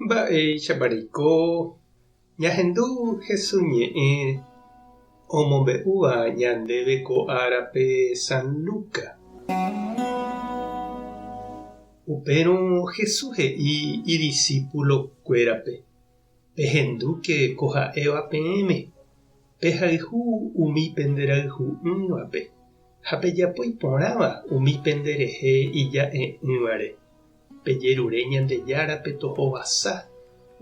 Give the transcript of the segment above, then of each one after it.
Mba'éichapa reiko ñahendu Hesu ñe'ẽ omombe'úva ñandéve ko árape San Luca? Upérõ Jesús he'i idisípulokuérape, Pehendúke ko ha'éva peẽme, pehayhu umi penderayhu'ỹvape ha pejapo iporãva umi penderehe ija'e'ỹvare. Pejerure Ñandejárape tohovasa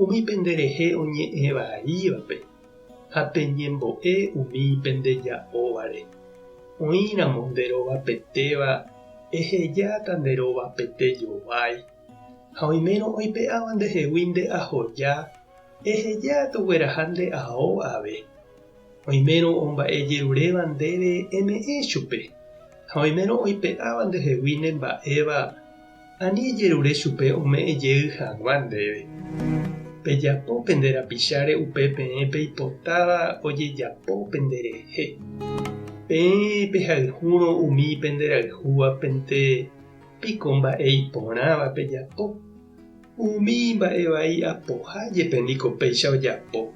umi penderehe oñe'ẽ vaívape, ha peñembo'e umi pendeja'óvare. Oĩramo nde rovapetéva, ehejáta nde rovapete jovái, ha oimérõ oipe'áva ndehegui nde ahoja, eheja togueraha nde ao ave. Oimérõ omba'ejeruréva ndéve eme'ẽ chupe, ha oimérõ oipe'áva ndehegui ne mba'éva, ani ejerure chupe ome'ẽ jey hag̃ua ndéve. Pejapo pende rapicháre upe peẽ peipotáva ojejapo penderehe. Peẽ pehayhúrõ umi penderayhúvapente piko mba'e iporãva pejapo, umi mba'e vai apoha jepe niko péicha ojapo.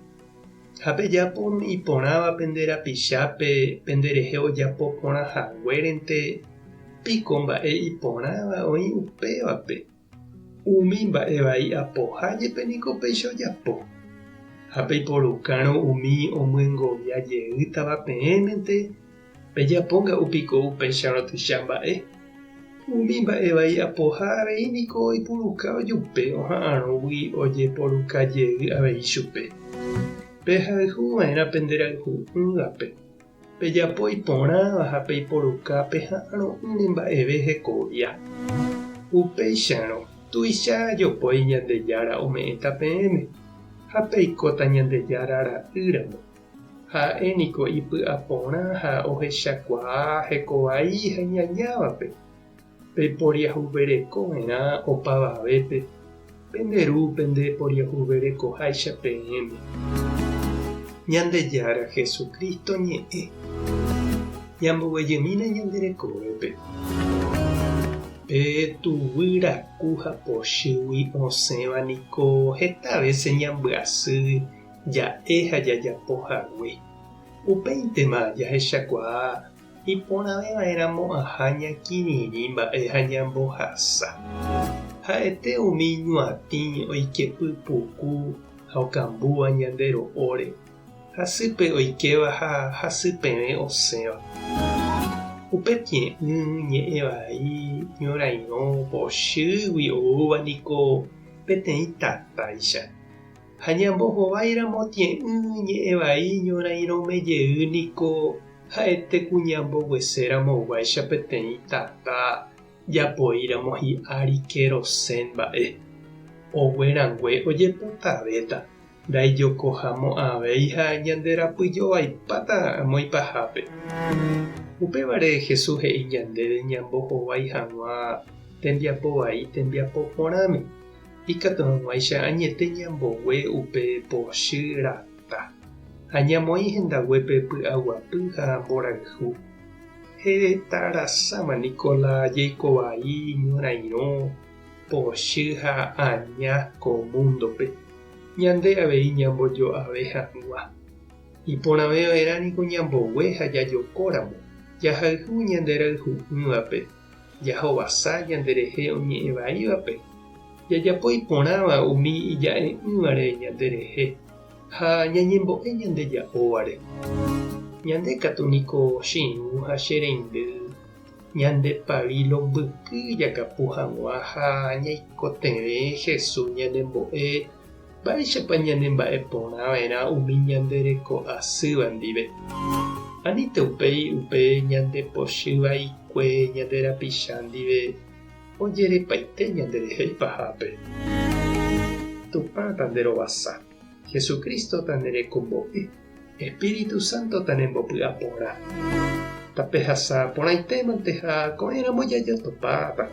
Ha pejapo iporãva pende rapichápe penderehe ojapo porã haguérente, piko mba'e iporãva oĩ upévape? Umi mba'e vai apoha jepe niko péicha ojapo. Ha peiporukárõ umi omyengovia jeýtava peẽmente, Pejapo nga'u piko upéicharõ tuicha mba'e? Umi mba'e vai apoha avei niko oipuruka ojupe oha'arõgui ojeporuka jey avei chupe. Pehayhu va'erã pende rayhu'ỹvape, pejapo iporãva ha peiporuka peha'arõ'ỹre mba'eve hekovia. Upéicharõ, tuicha jopói Ñandejára ome'ẽta peẽme, ha peikóta Ñandejára ra'ýramo. Ha'e niko ipy'aporã ha ohechakuaa hekovai ha iñañávape. Peporiahuvereko va'erã opavavépe, pende Ru pende poriahuverekoháicha peẽme. Ñandejára Jesucristo ñe'ẽ. Ñamboguejymína ñande rekovépe. Pe tuguy raku ha pochýgui osẽva niko heta vése ñambyasy ja'e ha jajapo hague. Upéintema jahechakuaa iporãve va'erãmo'ãha ñakirirĩ mba'e ha ñambohasa. Ha'ete umi ñuatĩ oike pypuku ha okambúva ñande ro'óre, hasýpe oikéva ha hasypevẽ osẽva. Upe tie'ỹ, ñe'ẽ vai, ñorairõ, pochýgui oúva niko peteĩ tatáicha. Ha ñambohováiramo tie'ỹ ñe'ẽ vai ñorairõme jey niko ha'ete ku ñambogueséramo guáicha peteĩ tata japoíramo hi'ári kerosén mba'e. Ogue rangue ojepotavéta, ndaijokohamo'ãvéi ha ñande rapyjovaipáta amo ipahápe. Upévare Jesús he'i ñandéve ñambohovái hag̃ua tembiapo vai tembiapo porãme. Ikatu hag̃uáicha añete ñambogue upe pochy rata, ha ñamoĩ hendaguépe py'aguapy ha mborayhu. Heta rasáma niko la jeiko vai, ñorairõ, pochy ha aña ko múndope, ñande avei ñambojo'ave hag̃ua. Iporãve va'erã niko ñambogue ha jajokóramo, jahayhu ñande rayhu'ỹvape. Jahovasa ñanderehe oñe'ẽ vaívape, jajapo iporãva umi ija'e'ỹvare ñanderehe ha ñañembo'e ñande ja'óvare. Ñande katu niko che irũ ha che reindy, ñande pavilo mbyky jakapu hag̃ua ha ñaikotevẽ Jesús ñanembo'e Mba'éichapa ñanemba'e porã va'erã umi ñande reko asýva ndive? Anínte upéi upe ñande pochy vaikue ñande rapicha ndive ojerepaite ñanderehe ipahápe. Tupã tanderovasa, Jesucristo tanerekombo'e, Espíritu Santo tanembopy'aporã. Tapehasa porãitémante ha ko'ẽramo jajotopáta.